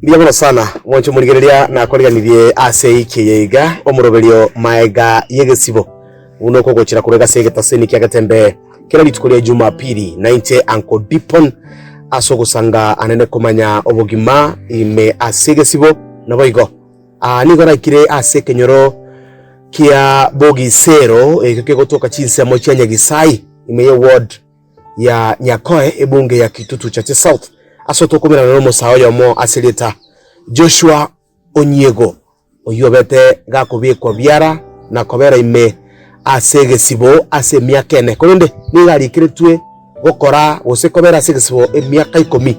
Mbuya mono sana mwanche omorigereria nakoriganirie ase eiki eye iga omoroberio maega y'egesibo buna okogochera korwa egase egetaseni kia Getembe kera rituko ria Jumapili na inche Uncle Dipon ase ogosanga anene komanya obogima ime ase egesibo naboigo aa nigo naikire ase ekenyoro kia Bogisero ekio kegotoka chinsemo chia Nyagisai ime ye ward ya Nyakoe, ebunge ya Kitutu Chache South, ase otokomerana nomosae oyomo ase erieta Joshua Onyiego, oyio obete gakobekwa biara na kobera ime ase egesibo ase emiaka ene, korende nigo arikeretwe gokora gose kobera ase egesibo emiaka ikomi,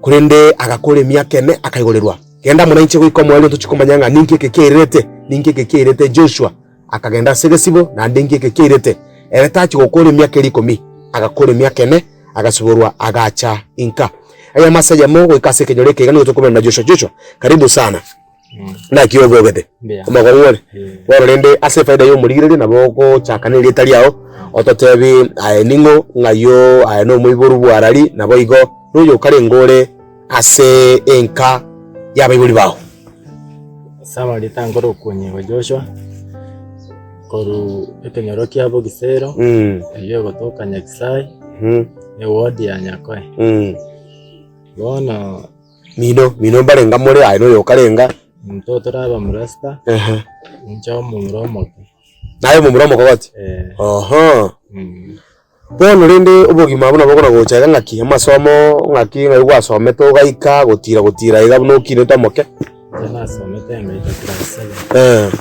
korende agakora emiaka ene akaigorerwa. Genda amo nainche goika omoerio tochie komanya ng'a ninki eke kiairerete, ninki eke kiairete Joshua. Akagenda ase egesibo, naende inki eke kiairete? Ere tachia gokora emiaka eria ikomi, agakora emiaka ene, agasiborwa, agacha inka. Eyemo ase eyemo goika ase ekenyoro eke iga nigo tokomerana na Joshua. Joshua, karibu sana. Naki obogete? Mbuya. Omokong'u ore? Eh. Bono rende ase efaida ya omorigereria nabo ogochaka na erieta riao, ototebi aye ning'o, ng'ai oo, aye nomoiboru bw'arari, naboigo noyokarenge ore ase enka y'abaibori bao. Ase amarieta nkorokwa Onyigo Joshua, korwa ekenyoro kia Bogisero, eyio egotoka Nyagisai, eward ya Nyakoe. Bono Mino, mino mbarenga more aye noyo okarenga. intwe tore abamurasta, inche omomura omoke. Naye omomura omokogoti? Oho. Bono rende obogima buna bokona gocha iga ng'aki, amasomo ng'aki ng'ai gwasomete ogaika gotira gotira iga buna okinete omoke? Inche nasomete ngaika class seven. Eh,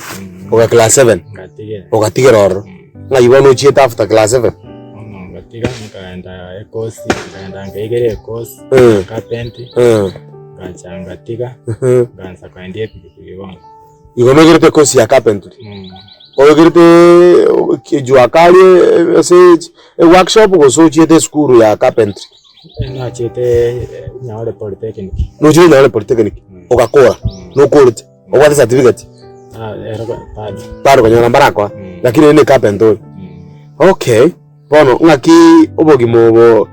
oga class seven, Ngatigera. ogatigera ororo. Ng'ai bono ochiete after class seven? Bono ngatiga nkaenda ekosi, nkaenda nkaigera ekosi, Eh. carpentry, Eh, ngacha ngatiga, mhm. nkaansa koendia epikipiki bono. Igo noigerete ekosi ya carpentry? Oigerete jua kali ase eworkshop gose ochiete esukuru ya carpentry? Nachiete Nyaore Polytechnic. Nochiete Nyaore Polytechnic ogakora, nokorete, obwate certificate? Ero bado. Bado konyora mbarakoa, lakini oyo ne carpenter oyo. Okay, bono ng'aki obogima obo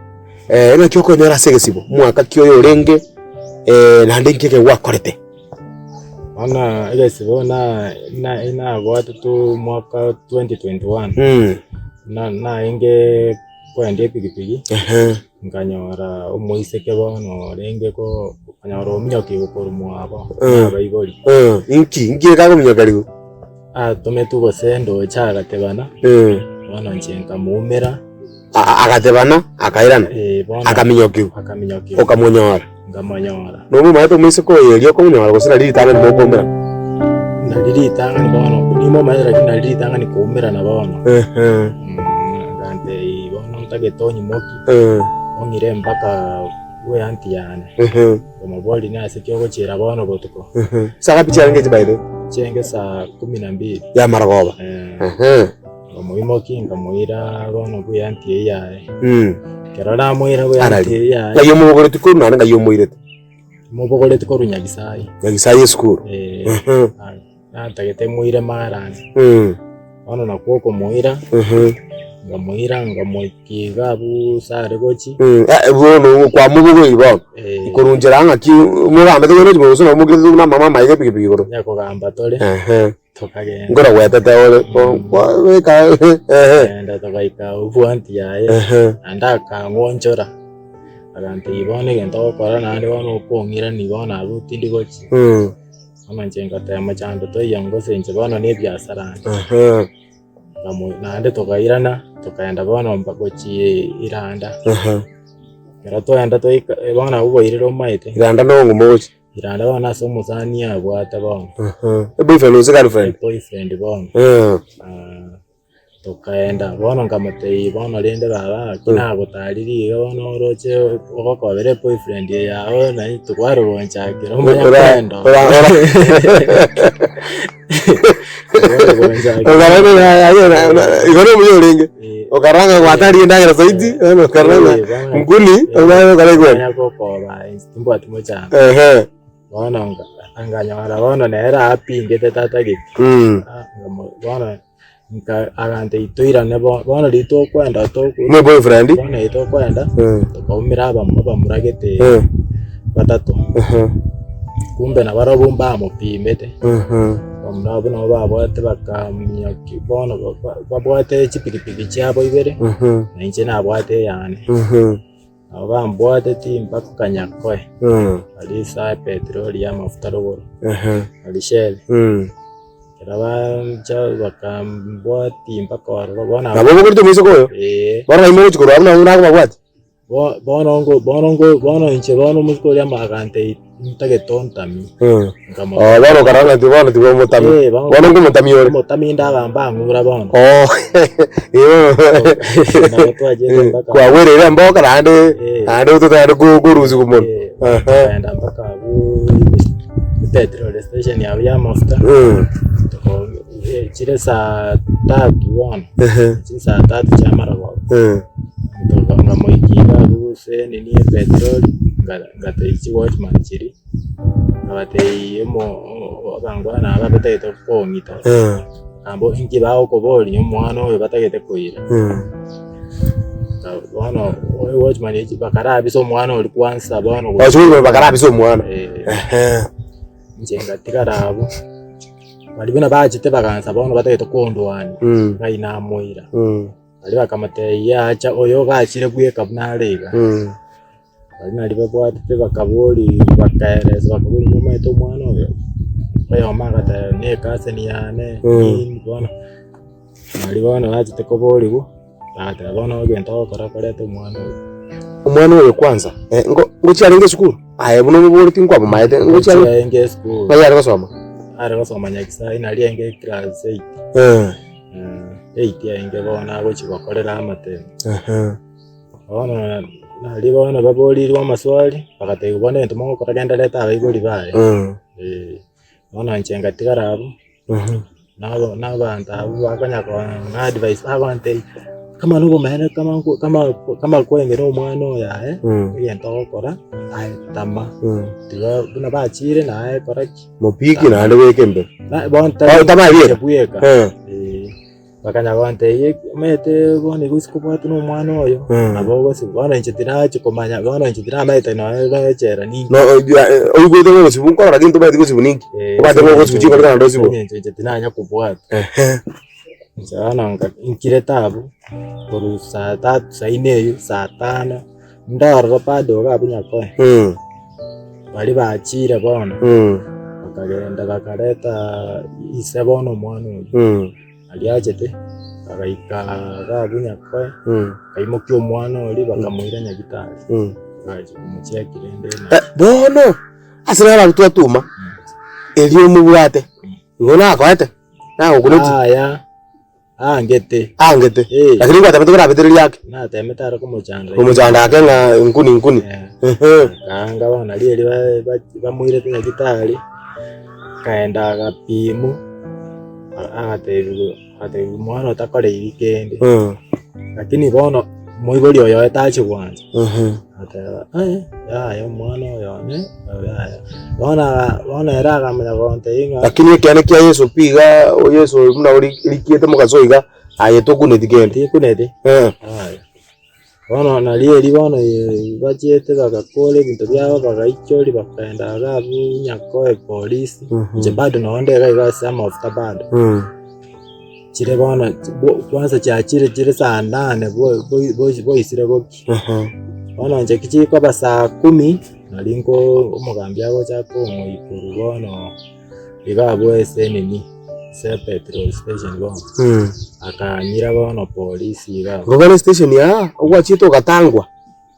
ng'aki okonyora ase egesibo, omwaka ki oyo orenge naende nki ekero gwakorete? Bono egesibo na- na- nabwatete omwaka 2021, na- narenge koendia epikipiki, nkanyora omoiseke bono orenge ko nkanyora ominyoki korwa mwabo na abaibori. Inki? Inki ekakominyokerigwa? Atometwe gose ndoche agatebana, bono inche nkamoumera. Agatebana, akairana, Eh, bono akaminyokigwa, akaminyokigwa okamonyora. nkamonyora. Nomomaete omoiseke oyo erio okomonyora gose nari ritang'ani mokoumera? Nari ritang'ani bono, nimomanyete lakini nari ritang'ani koumerana bono. Ehe. Mm, agantebia bono ntagete onyimokie, Eh, ong'ire mpaka bwe aunty yane. ehe, Nkamoboria nase ki ogochiera bono botuko? ehe. Saa ngapi chiarenge echi by the way? Chiarenge saa kumi na mbili. Ya marogoba. Eh. Ehe. Nkamoimokia nkamoira bono bw'eanti eyio yaye. Mm. Ekero namoira bw'eanti Arari. eyio yaye, Ng'ai omobogoretie korwa naende ng'ai omoirete? mobogoretie korwa Nyagisai. Nyagisai esukuru. Eh, Mhm. na- natagete moire Marani. Mm. Bono nakwo okomoira, Mhm. nkamoira nkamoikia iga abwo ase are gochia. Mm. Eh, bono kwamobogoiri bono. Eh, Korwa nchera ng'aki mogambete kogenda gochia gose nabo mokirete buna amama amaiga epikipiki igoro. Onye kogamba tore. Ehe. Tokagenda. Nkorogwetete ore kwabeka ehe. Tokagenda togaika obwanti yaye, Ehe. naende akang'onchora, agantebia bono egento ogokora naende bono okong'irania bono abwo tindi gochia. Mm. Bono inche ngateba mochando toiyo gose inche bono na ebiasara ande. Ehe. Nkamoira naende tokairana, tokaenda bono mpaka gochia Iranda. Ehe. Ekero twaenda twaika bono abwo bwairire omaete. Iranda nong'o mogochia? Iranda bono ase omosani abwate bono. Eboyfriend gose girlfriend? Eboyfriend bono. Tokaenda bono nkamotebia bono rende baba naki nagotarire iga bono oroche ogokobera eboyfriend eye yago naende tokware gonchakera omanye koenda oo. Igo nomuya orenge, okarora ng'a gwataririe endagera zaidi, bono okarora ng'a nkuni, omanye gokora ekweri. Omanye gokoba inche timbwati mochando. Ehe. Bono nka- nkanyora bono nere apingete tatageti. Mm. Ah, nkamo- bono nka- agantebia toirane bo- bono riria tokwenda toku Ne boyfriend? bono riria tokwenda, Mm. tokaumera abam- abamura gete Mm. batato. Ehe. Kumbe nabarobwo mbamopimete, abamura abwo nabo babwate bakaminyokia bono babwate chipikipiki chiabo ibere, na inche nabwate eyane. Nabo bambwateti mpaka Nyakoe, aria ase epetroli y'amafuta rogoro, aria Shell. Ekero bancha bakambwatia mpaka ororo bono Nabo obogoretie omoiseke oyo? Ee. Bono nainwe mogochia korwa abwo nabo nakobabwatia? Bono ngo bono ngo bono inche bono omosike oria agantebia ntagete ontami, nkamotamia. Oh, bono okarora ng'a bono tiga omotami. Eh, bono Bono nkomotami ore. Omotami inde agamba ang'ura bono. Oh, Nabo twachete mpaka kwagwereire emboka naende Eh. naende otote naende korusia mono. Eh, Aha. tukaenda mpaka abwo petrol station abwo ya amafuta chire saa tatu bono chire saa tatu chia marogoba nkamoikia iga abwo gose nini epetroli ngatebia chiwatchman chiria nkabatebia abangwana aba batagete kong'ita nabo inki bagokoboria omwana oyo batagete koira bono ewatchman echi bakarabisa omwana oria kwanza bono Bakarabisa omwana. Inche ngatigara abwo, baria buna bachete bagansa bono batagete kondwania, ng'ai namoira. Baria bakamotebia acha oyo ogachire bweka buna are iga. Baria naria babwatete bakaboria bakaeresa bakaboria momanyete omwana oyo? Oyomo agateba ne ecousin yane nini bono. Naria bono bachete koboriwa, bagateba bono egento ogokora koreta omwana oyo. Omwana oyo kwanza, ngochia arenge esukuru? Aye buna omoboreti nkwamomaete, ngochia Ngochia arenge esukuru. Ng'ai are gosoma? Are gosoma Nyakisae naria arenge class eight. Eight arenge bono agochia gokorera amatemo. Bono naria bono baborirwe amaswali, bagatebiwa bono egento mogokora genda reta abaibori baye. Bono inche ngatigara abwo, na abanto abwo bakonya kong'a advice bagontebia, kama nobomaene kama nko kama kama kwarenge na omwana oyo aye, egento ogokora aye tama, tiga buna bachire naye kora ki? Mopiki naende bweka embere. Na bono Oh, tama inche bweka? bweka. Bakanya gontebia omanyete bono igo isiko obwate na omwana oyo, nabo ogosibwa. Bono inche tinachi komanya, bono inche tinamaete nonya na echela ninki. No oigwete ng'a ogosibwa nkorora gento omanyete gosibwa ninki? Obwate ng'a ogosibwa chikoreka naende osibwe. Eng'encho inche tinanya kobwata. Inche bono nka nkirete abwo, korwa saa tatu saa ine eywo, saa tano, ndororo bado iga abwo nyakoe, baria bachire bono, bakagenda bakareta ise bono omwana oyio. Aria achete, agaika iga abwo nyakoe, akaimokia omwana oria bakamoira nyagitari, bagachia komocheki rende na. Bono ase naro abwo twatuma, erio omobwate, igo nakoete, nagokuneti. Yaya, angete. Angete, Eh. lakini ngwatemete korabetereria ake, Natemete are komochanda. komochanda ake ng'a nkuni nkuni. Eh. Akaanga bono nario erio bamoirete nyagitari, akaenda agapimwa. Agatebiwa agatebiwa omwana otakoreiri kende, lakini bono moibori oyo oye tachi gwancha, agateba aye yaya omwana oyo one yaya. Bono aga bono ere akamanya gontebia ng'a Lakini ekeene kia Yeso pi iga, o Yeso buna ori rikiete mogaso iga, aye tokuneti kende. Tinkuneti, yaya. Bono nario erio bono bachiete bagakora ebinto biabo bagaichoria bakaenda iga abwo Nyakoe polisi, inche bado nonye nde iga iga ase amafuta bado. Chire bono kwanza chiachire chire saa nane boisire gokia. Bono inche ki chikoba saa kumi, nari nko omogambi agocha kong'oyia korwa bono. Iga abwo ase enini, ase petrol station bono, akang'ira bono polisi iga abwo. Igo bono estation aa, ogwachiete ogatangwa,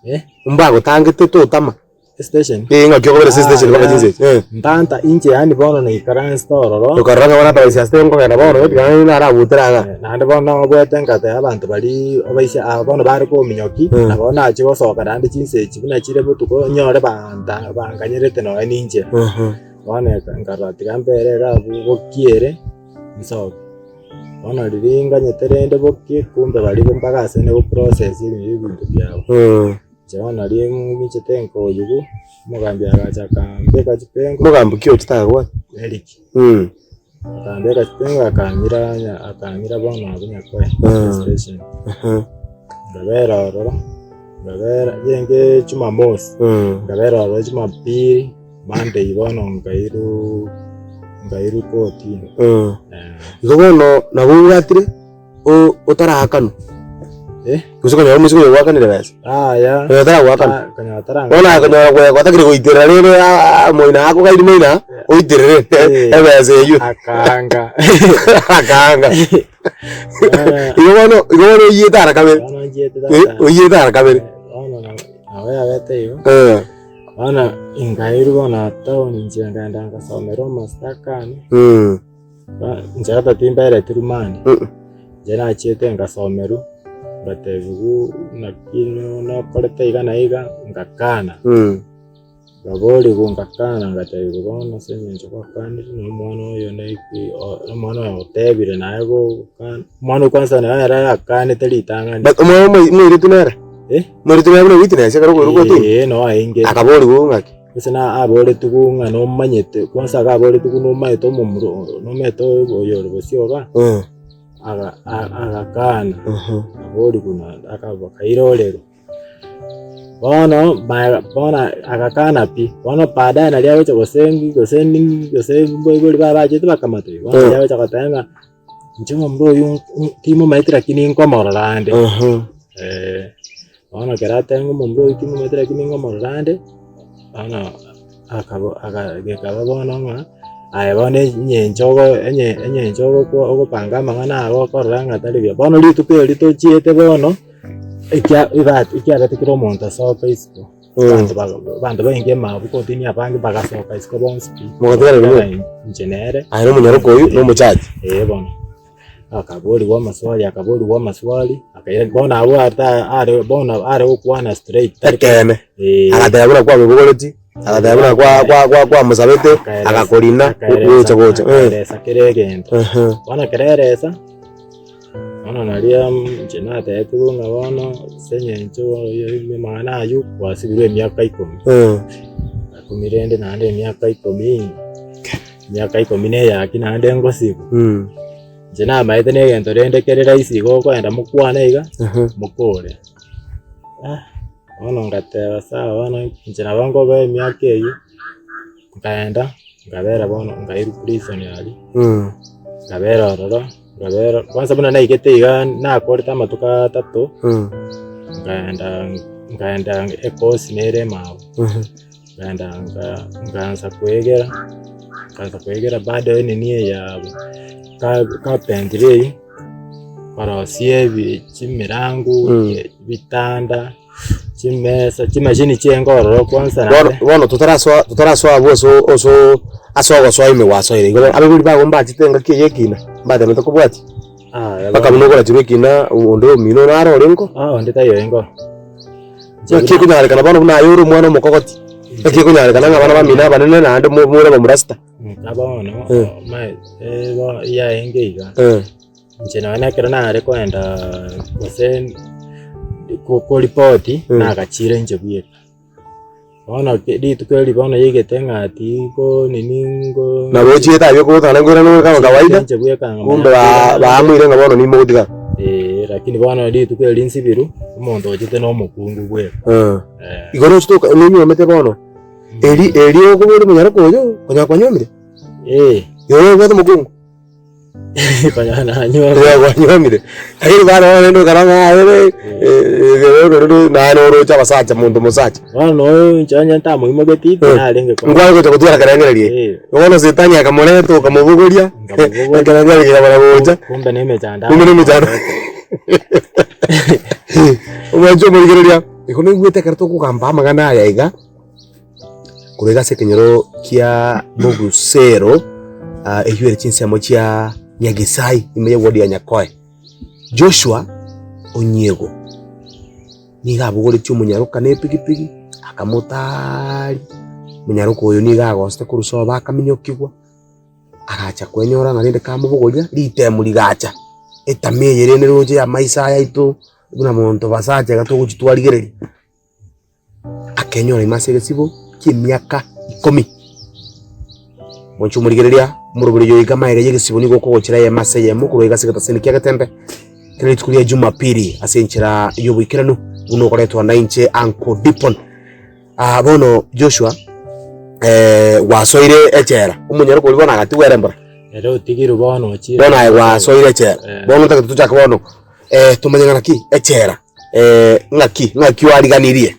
Eh? mbagotangete totama. Estation? Eh, ng'aki okobera ase estation mpaka chinsa echi, eh. Ntanta inche yaani bono naikaransete ororo. Okarora ng'a bono abaisia ase nkogenda bono, tiga naende narabutere iga. Naende bono nobwete ngateba abanto baria abaisia aba bono bare kominyoki, nabo nachia gosoka naende chinsa echi buna chire botuko, nyore banta banganyerete nonya ninche. Bono nkarora tiga mbere iga abwo bokiere nsoke. Bono riria nganyete rende bokie kumbe baria mpaka ase ne goprocess ebinto biabo. Inche bono nario ng'inchete nkoyigwa, omogambi agacha akambeka chipengo. Omogambi ki ochete agakwana? Eric. Akambeka chipengo akang'ira akang'ira bono abwo Nyakoe station. Nkabera ororo, nkabera riaenge jumamosi, nkabera ororo jumapili. Monday bono nkairwa nkairwa kotini. Igo bono nabo obwatire o- otaraakanwa, Eh? gose konyora omoiseke oyo ogwakanire besa, Yaya, oyo otaragoakana. konyora taranga. Bono aye konyora gwe gwatakire goiterera rende aa moino akogaini moino aa, oiterere Eh. ebesa eywo. Akaanga. Akaanga. Igo bono igo bono oiyete ara kabere, Bono nchiete eh, tata. oiyete ara kabere. Bono nabo nabo yabete igo. Eh, Bono inkairwa bono town inche nkaenda ngasomera omositaka ane. Inche ata timbereti rumande, inche nachiete ngasomerwa, ngatebiwa naki nokorete iga na iga, ngakana. Ngaborigwa ngakana ngatebiwa bono ase eng'encho gwakanire na omwana oyo neki omwana oyo otebire naye gokana, omwana oyo kwanza naye ere akanete ritang'ani. But omwana omoi omoiretu nere? Eh? Omoiretu nere buna witness ekero okoirwa kotini? Eeh noo aenge. Akaborigwa ng'aki? Gose na aboretigwe ng'a nomanyete, kwansa iga aboretigwe nomanyete omomura oo nomanyete oyo ore bosio iga, aga agakana, aborigwe naende akaba akairorerwa. Bono maega bono agakana pi, bono baadaye naria agocha gose ng'i gose ning'i gose mboibori baye bachete bakamotebia, bono naria agocha goteba ng'a inche omomura oywo timomanyeti lakini nkomorora ande. Bono ekero ateba ng'a omomura oyio timomanyeti lakini nkomorora ande, bono akabo aka gekaba bono ng'a aye bono enyencho ogo enye enyencho ogokwa ogopanga amang'ana ago okorora ng'a tari buya. Bono rituko eri tochiete bono, ekia ebahati ekiabete kera omonto asoke isiko, abanto baga abanto bainge mabuko otini abange bagasoka isiko bonsi pi, Mogatigara inwe? inche nere. Aye na omonyaroka oyio na omochache. Eeh bono. Akaborigwa amaswali, akaborigwa amaswali, akaira bono abwo ata are bono are gokwana straight tari ko- Ekeene. Eh. Agateba buna kwamobogoreti, agateba buna kwa- kwa- kwa- kwamosabete, Akaeresa- agakorina, akaeresa- gocha gocha. Eh. akaeresa kera egento. Ehe. Bono ekero eresa, bono naria inche natebetigwe ng'a bono ase eng'encho amang'ana aywo kwasibirwe emiaka ikomi. Eh. Ikomi rende naende emiaka ikomi. Emiaka ikomi na eyaki naende ngosibwa, inche namaete na egento rende kere rahisi igo okoenda mokwane iga, mokore. Bono ngateba sawa bono inche nabo nkoba emiaka eywo, nkaenda nkabera bono nkairwa prison aria, nkabera ororo, nkabera kwanza buna naigete iga nakorete amatuko atato, nkaenda nkaenda ekosi nere emaabu. Nkaenda nka nkaansa kwegera, nkaansa kwegera bado enini eye ya carpentry eywo, korosia ebi chimirango, ebitanda, chimesa, chimashini chiaye ororo kwanza Bono naende. bono totarasoa totarasoa abwo ase oso ase ogosoa ime gwasoire igo bono abaibori bago mbachete engaki eye ekina, mbatemete kobwatia? Aya Mpaka bono. buna okorachirwe ekina onde omino naro orenge? Ah onde taiyo orenge oo. Naki ekonyarekana bono buna aye ore omwana omokogoti, naki ekonyarekana ng'a abana bamino abanene naende mo- more abamurasita. Nka bono, Eh. omanyete bo yarenge iga, Eh. inche nonye na ekero nare kogenda gose ko- koripoti, Mm. nagachire inche bweka. Bono ke rituko eri bono yaigete ng'a tigo nini ngo Nabo ochiete abia okogotana nkoirana ore kama kawaida, inche bweka ng'a kumbe ba- baamuire ng'a bono nimogotigara. Eeh, lakini bono rituko eri nsibiru, omonto ochete na omokungu bweka. Eh. Eh. Igo roche toka nonywomete bono, eri eri okoba ore monyaroka oyo, konya kwanyomire? Eh. Igo obwate omokungu? Konya nanyomire. Konya kwanyomire. Lakini bono bono rende okara ng'a aye re naye oroche abasacha monto mosacha. Bono oyo inche onye ntamoimogeti, tinarenge ko- Nkware gocha gotwara kerengererio eke. Eh. Bono setani akamoreta okamobogoria, Nkamobogoria. ekerengererio kekamana gocha. Kumbe na emechando Kumbe na emechando. Omwanchi omorigereria, igo naigwete ekero tokogamba amang'ana aya iga. Korwa iga ase ekenyoro kia Bogusero, eyio ere chinsemo chia Nyagesai ime y'eward ya Nyakoe. Joshua Onyiego nigo abogoretie omonyaroka na epigipigi akamotaaria, omonyaroka oyo nigo agosete korwa sobo akaminyokigwa, agacha kwenyora ng'a rende kamobogoria ritemo rigacha, etama eye rende roche y'amaiso aya aito buna monto basacha iga togochi twarigereria. Akenyora ime ase egesibo ki'emiaka ikomi. Mwanche omorigereria omoroberi oyo iga magega y'egesibo nigo okogochera eyemo ase eyemo korwa iga ase egetaseni kia getembe kera rituko ria Jumapili ase enchera y'oboikeranu buna okoretwa nainche Uncle Dipon. Ah, bono Joshua. Gwasoire echela, omonyaroka oria bono agatigwa ere mbora. Ere otigirwe bono ochire. Bono aye gwasoire echela. Bono ntagete tochake bono tomanye ng'a naki echela ng'aki ng'aki oariganirie.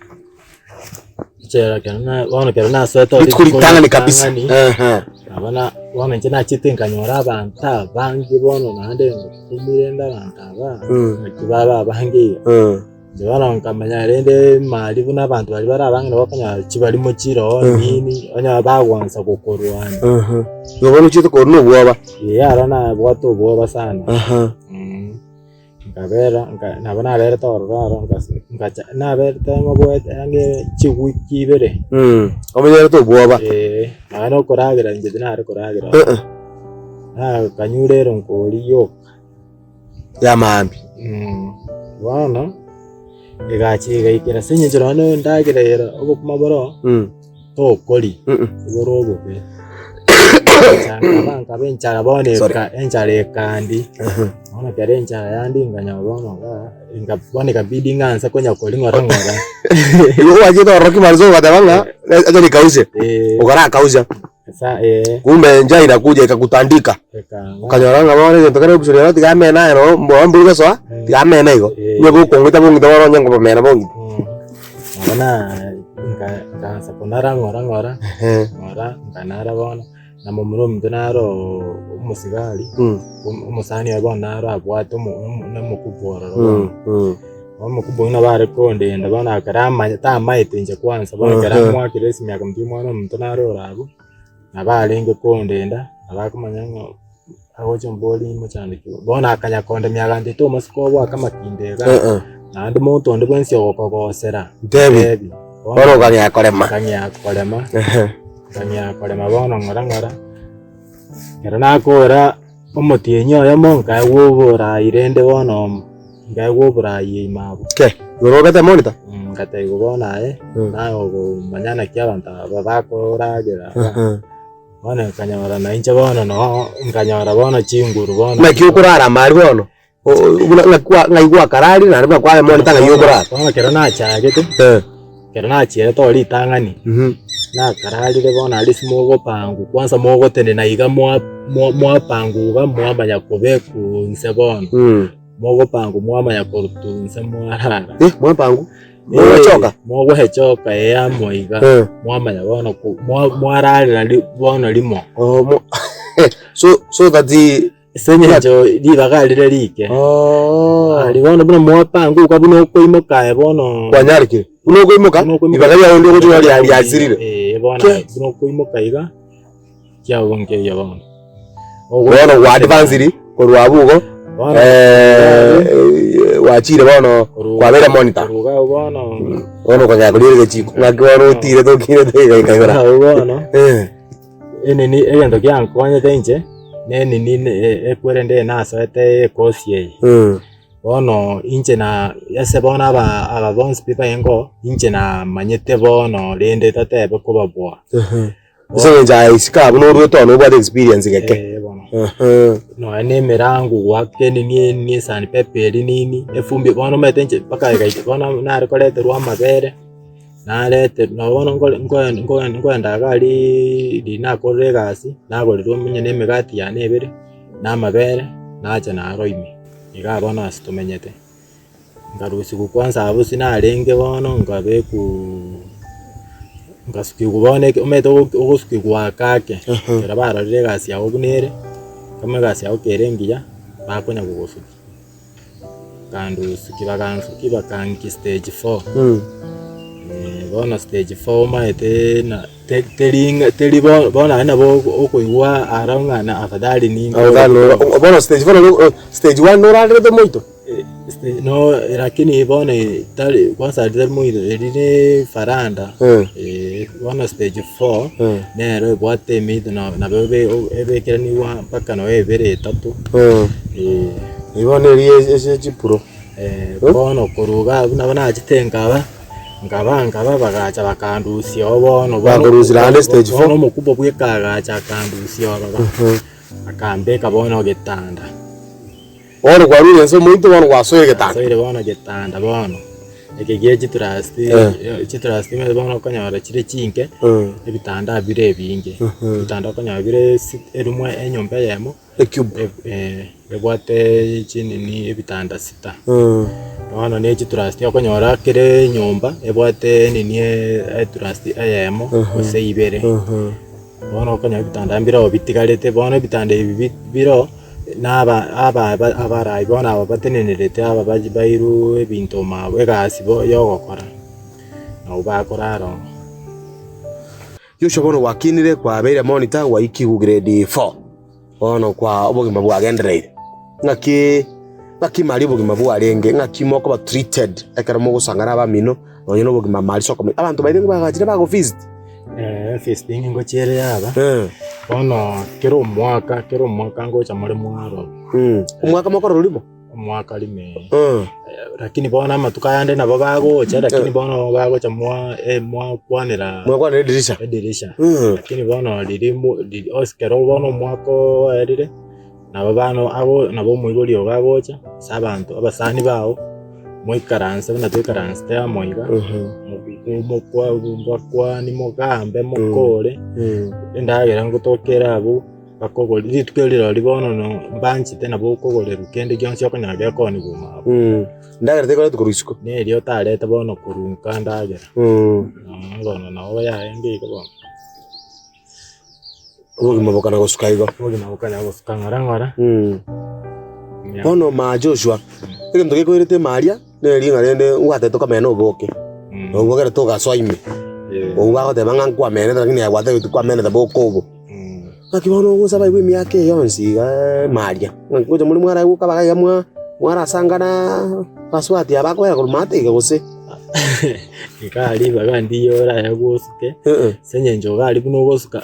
Echela ekero na bono ekero nasoete ore Rituko ritang'ani kabisa. ritang'ani, Ehe. nabo na bono inche nachete nkanyora abanto abange bono naende nkumire nde abanto aba, naki baba abange iga. Inche bono nkamanya rende mari buna abanto baria bare abange nabo okonyora chibarimo chire oo nini, onye bagwansa gokorwania. Igo bono ochiete korwa na obwoba. Eeh aro nabwate obwoba sana. Nkabera nka nabo naberete ororo aro nkase nkacha naberete ng'oboete ang'e chiwiki ibere. Omenyerete obwoba. Eeh, nonya na okoragera inche tinare koragera ororo. Nakanyure eronkori yoka. Ya maambia. Bono, egacha egaikera ase eng'encho nonya na endagera ere obokima boro, tokoria, bore obobe. Egacha nkaba nkaba enchara bono Sorry. eka enchara ekandi, bono ekero enchara yandi nkanyora bono iga, nka bono ekabidi ng'anse konya koria ng'ora ng'ora. Igo gwachete ororo kimaliza ogateba ng'a acha nikaushe, Eh, okarakausha. esa eh. Kumbe njaa inakuja ikakutandika. Ekang'a. Okanyora ng'a bono egento kere option ero tiga amena aye noo mboa mbori gosoa, tiga amena igo. Eh. Onye gokong'ita bong'ite bono onye nkobamena bong'ite. Nabo na nka- nkaansa konara ng'ora ng'ora, ng'ora nkanara bono, na momura ominto naro omosigari, omosani oye bono naro abwate omo- omo- na omokubwa ororo bono. Omokubwa oyio nabo are kondenda bono ekero amanye tamaete inche kwansa bono ekero amoakire esimi akamotebia omwana omonto nare ore abwo, nabo arenge kondenda, nabo akomanya ng'a agocha ombori mochandeke bono akanya kondemia agantebia tomosike oboake amakinda iga, naende monto onde bwensi ogokogosera Ntebi. ntebi. Bono okang'ea korema. Nkang'ea korema, nkang'ea korema bono ng'ora ng'ora, ekero nakora. Omotienyi oyomo nkaegwa oboraai rende bono nkaegwa oboraai ime abwo. Ke, igoro obete monitor? Nkatebiwa bono aye, naye okomanya naki abanto aba bakoragera aba. Bono nkanyora na inche bono noo, nkanyora bono chinguru bono. Naki okorara amari bono? Buna ng'aki kwa ng'ai gwakararire naende buna kwaye monitor ng'ai okorara? Bono ekero nachagete, ekero nachierete oo ritang'ani, nakararire bono aria ase mogopangwa kwanza mogotenena iga mwa mwa mwapangwa iga mwamanya kobekwa inse bono, mogopangwa mwamanya korutwa inse mwarara. Eh, mwapangwa? Mogochoka? Mogoechoka ee amo iga, mwamanya bono ko mwa mwararera ri bono rimo. Oh, mo so so that Ase engencho ribaga rire rike. Oh. Aria bono buna mwapanguka buna okoimoka aye bono. Kwanyarekire. Buna okoimoka, Buna okoimoka- ribaga riao onde ogochia ria riasirire. Eh, bono Ke. buna okoimoka iga, kiago nkeiyo bono. Bono gwa advanced korwa abwo igo, Bono gwachire bono kwabere monitor. Koruga abwo bono. Bono okonyara koria egechiko. Ng'aki bono otirete okirete igaika igoro. Abwo bono. Eh. Enini egento kiankonyete inche, nenini ekwerende eye nasoete ekosi eye. Bono inche na ase bono aba aba bonsi pi barenge oo, inche namanyete bono rende tatebe kobabua. Ase eng'encho aye isiko abwo norwete oo nobwate experience geke. Eh bono. Nonya na emerango goaka enini enini esandpaper eria nini, efumbi bono omanyete inche mpaka egaika bono nare koreterwa amabere. Narete nabo bono nkore nkoe nkoe nkoenda iga ariiii riria nakorire egasi, nagorerwa onye na emegati yane ebere, na amabere, nacha naro ime, igaa bono ase tomenyete. Nkarusiwa kwanza abwo ase narenge bono nkabekwaa nkasukiwa bono eke omanyete ogo ogosukiwa ake ake, ekero barorire egasi yago buna ere, kama egasi yago kere engiya, bakonya kogosukia. Bakandusukia bakansukia bakankia stage four, bono stage four omanyete na te- teri ng'a teri bo bono naende nabo okoigwa aro ng'a na afadhali ninko Afadhali noro bono stage four noro stage one norarerete moito? No lakini bono tari kwanza tari moito eri ne faranda bono stage four nero ebwate emito nabo ebekeranigwa mpaka nonya ebere etato. Igo bono eria ase chipuro. Bono korwa iga abwo nabo nachete nkaba, nkaba nkaba bagacha bakandusia oo bono. Bakorusia naende stage four. Bono omokubwa bweka agacha akandusia ororo, akambeka bono getanda. Bono kwarure inse omoito bono gwasoire getanda. Nasoire bono getanda bono. Eke gie chitrust, Eh. chitrust nigo bono okonyora chire chinke, Mm. ebitanda bire ebinge. Ebitanda okonyora bire si eroom enyomba eyemo, Ecube. ebwate chinini ebitanda sita. Mm. Bono ne chitrust okonyora kere enyomba ebwate nini etrust eyemo gose ibere. Bono okonyora ebitanda mbireo bitigarete, bono ebitanda ebi bi biro na aba aba abarai bono aba batenenerete aba baji bairwe ebinto mabo egasi bo yogokora, nabo bakorara oo. Joshua bono gwakinire kwabeire monitor gwaikigwe grade four bono kwa obogima bwagendereire ng'aki ng'aki mari obogima bwarenge ng'aki mokoba treated ekero mogosangana abamino nonye na obogima mari ase okomenya abanto baria nigo bagachire bago visit. Visiting ngochia ere yaba, bono kera omwaka kera omwaka ngocha more mwaroro. Omwaka mokorora rimo? Omwaka rimo eh. Lakini bono amatuko ayande nabo bagocha lakini bono bagocha mwa mwakwanera Mwakwanera edirisha? edirisha. Lakini bono riria mo riri onsi ekero bono omwaka oerire, nabo bano ago nabo omoibori ogo agocha ase abanto abasani bao, moikaranse buna toikaransete amo iga, mokwa mbakwanie mogambe mokore, endagera ngotokere abwo. Bakogori rituko eri rirorio bono no mbanchete nabo okogorerwa kende gionsi okonyora gekoonigwa omwabo. Endagera tekoretwa korwa isiko. Neria otarete bono korwa nka ndagera. Bono nabo yarenge igo bono. Obogima bokana gosuka igo. Obogima bokana gosuka ng'ora ng'ora. Bono ma Joshua, egento gekoirete ime aria, neri ng'a rende ngwatete okamena oboke, obwo ekero togasoa ime, obwo bagoteba ng'a nkwamenete lakini aye gwatebete kwamenete boke obo. Naki bono ogosaba aigwe emiaka eye yonsi iga ime aria, ng'aki ngocha more mwaraigwa okaba iga mwa mwarasangana baswati aba bakoera korwa maate iga gose? Iga ribaga ndiyo oraegwe osuke, ase eng'encho iga aria buna ogosuka,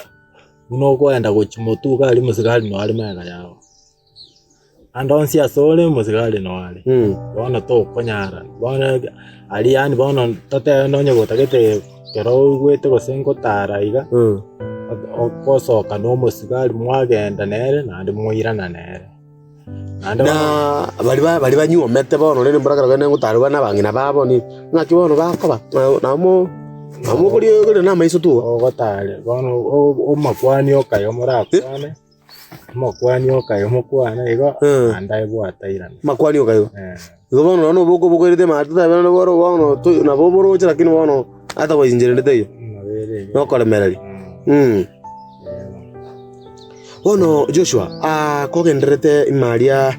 buna okoenda gochia motwe iga aria mosigari noyo are magega yago. Ande onsi ase ore omosigari noyo are, bono tokonyara, bono aria yaani bono totebe nonye gotagete ekero oigwete gose ngotara iga, ogosoka na omosigari mwagenda nere naende mwairana nere. Naende bono Na baria ba baria banyuomete bono rende mbora kero ngotarwa na abang'ina babo ni ng'aki bono bakoba namo namo okoria na amaiso tu. Ogotare bono omakwani okaye morakwane. Omokuani okaye omokwana igo, naende aebwate airane. Amakwani okaye igo. Igo bono nonya oboke obokoirete maate totabe naende boro bono to nabo oboroche lakini bono ata goisinchera ende teiyo. Nabo ere igo. Nokoremereria. Bono Joshua, kogendererete ime aria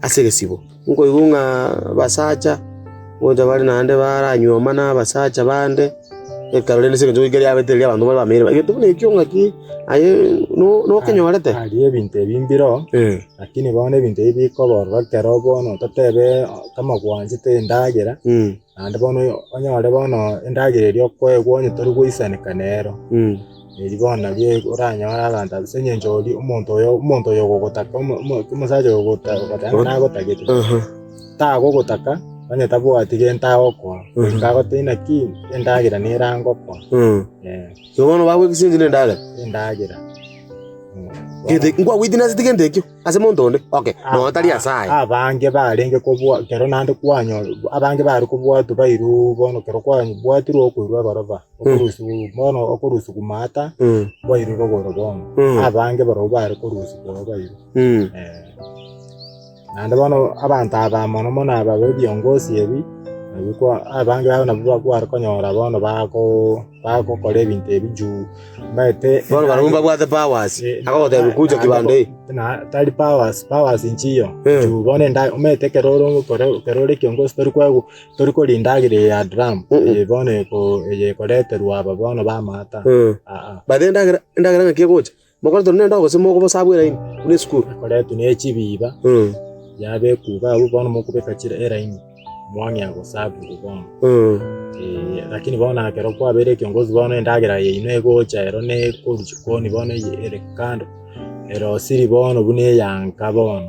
ase egesibo, nkoigwa ng'a abasacha ngocha bare naende baranyuoma na abasacha bande. Ekero rende ase eng'encho goika riabete riria abanto bare bamenyire egento buna ekio ng'aki aye no nokenyorete. Aria ebinto ebi mbiroo, lakini bono ebinto ebi bikoborora ekero bono totebe kama gwanchete endagera, naende bono onyore bono endagera eria okoegwa onye tori goisaneka nero, eri bono nario oranyore abanto ase eng'encho oria omonto oyo omonto oyo ogogotaka omo omo omosacha oyo ogota ogoteba ng'a nagotagete. Tagogotaka, onye tabwati gento agokoa, goika agotebie naki endagera nere angokoa. Igo bono bagwekisia na endagera. Endagera. Gete nkwa witness gento ekio ase monto onde okay nonya tari ase aye. Abange barenge kobua kero naende kwanyora abange bare kobwatwa bairwe bono kero kwabwatirwe okoirwa egoroba, okorusiwa bono okorusiwa maata, kwairwe rogoro bono. Abange barobwo bare korusiwa bairwe. Naende bono abanto aba mono mono aba b'ebiongosi ebi, nabio kwa abange babo nabwo bakware konyora bono bako bagokora ebinto ebi juu omanyete Bono barabwo mbabwate powers, Eh, akogotebia kucha naende kibanda eye. na tari powers, powers nchiyo Eh. juu bono enda omanyete ekero ore ogokora ekero ore ekiongosi tori koegwa tori koria endagera eye ya drum, eye bono eko eye ekoreterwa aba bono bamaata aa. By the way endagera endagera ng'aki egocha? Mokoretwe nende gose mokobosa eraini buna esukuru. Ekoretwe ne chibiba, yabekwa iga abwo bono mokobeka chire eraini, mwang'ea gosaburwa bono. Lakini bono ekero kwabeire ekiongozi bono endagera yaino egocha ero ne korwa chikoni bono eye ere kando, erosiri bono buna eyanka bono,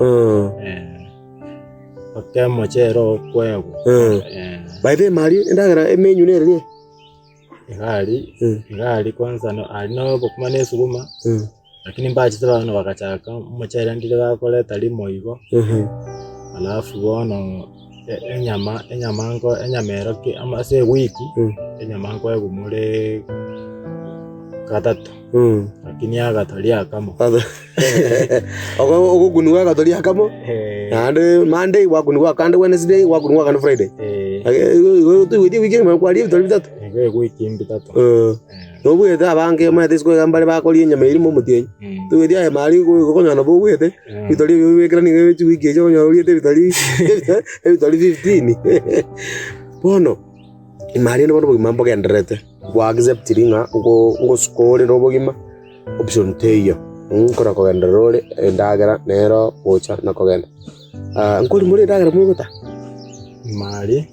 mpaka omochere okoegwa. By the way mari endagera emenu nere ria? Igari, igari kwanza no aria na obokima na esuguma, lakini mbachete bono bagachaka omochere ndire bakoreta rimo igo, alafu bono. Enyama, enyama nko enyama ero ki ama ase ewiki, enyama nkoegwa more gatato, lakini agatori akamo. Ogo ogokunigwa agatori akamo, naende Monday gwakunigwa akande Wednesday gwakunigwa akande Friday. Igo igo toigweti ewiki engima kwaria ebitori bitato. Igo ewiki mbitato. Nobwete abange omanyete isiko iga mbare bakoria enyama eria rimo omotienyi, toigweti aye mari okonyora nabo obwete. Ebitori ebio obibekera nigo chiwiki echio okonyora oriete ebitori ebitori 15. Bono, ime aria bono obogima mbogendererete, gwa acceptiri ng'a ngo ngosuka ore na obogima, option teiyo, nkona kogenderera ore endagera nero gocha na kogenda. Nkori more endagera mogota? Ime aria,